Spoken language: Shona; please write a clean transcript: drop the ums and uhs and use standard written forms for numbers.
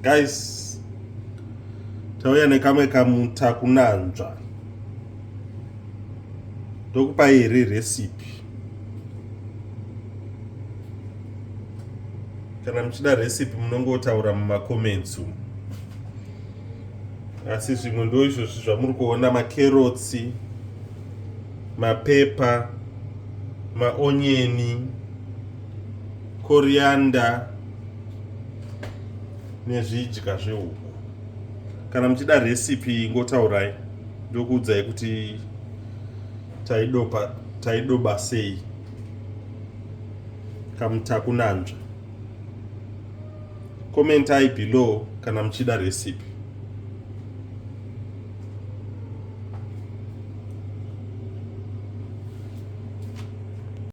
Guys, tauya nekamwe kamutakunanzva. Ndokupai here recipe? Kana muchida recipe munongotaura mumacomments umu. Asi zvimwe ndo izvozvi zvamuri kuona, makerotsi, mapepa, maonyeni, coriander nezvidya zvehuku. Kana muchida recipe ingotaurai, ndokuudzai kuti taidoba sei kamutakunanzva. Commentai below kana muchida recipe.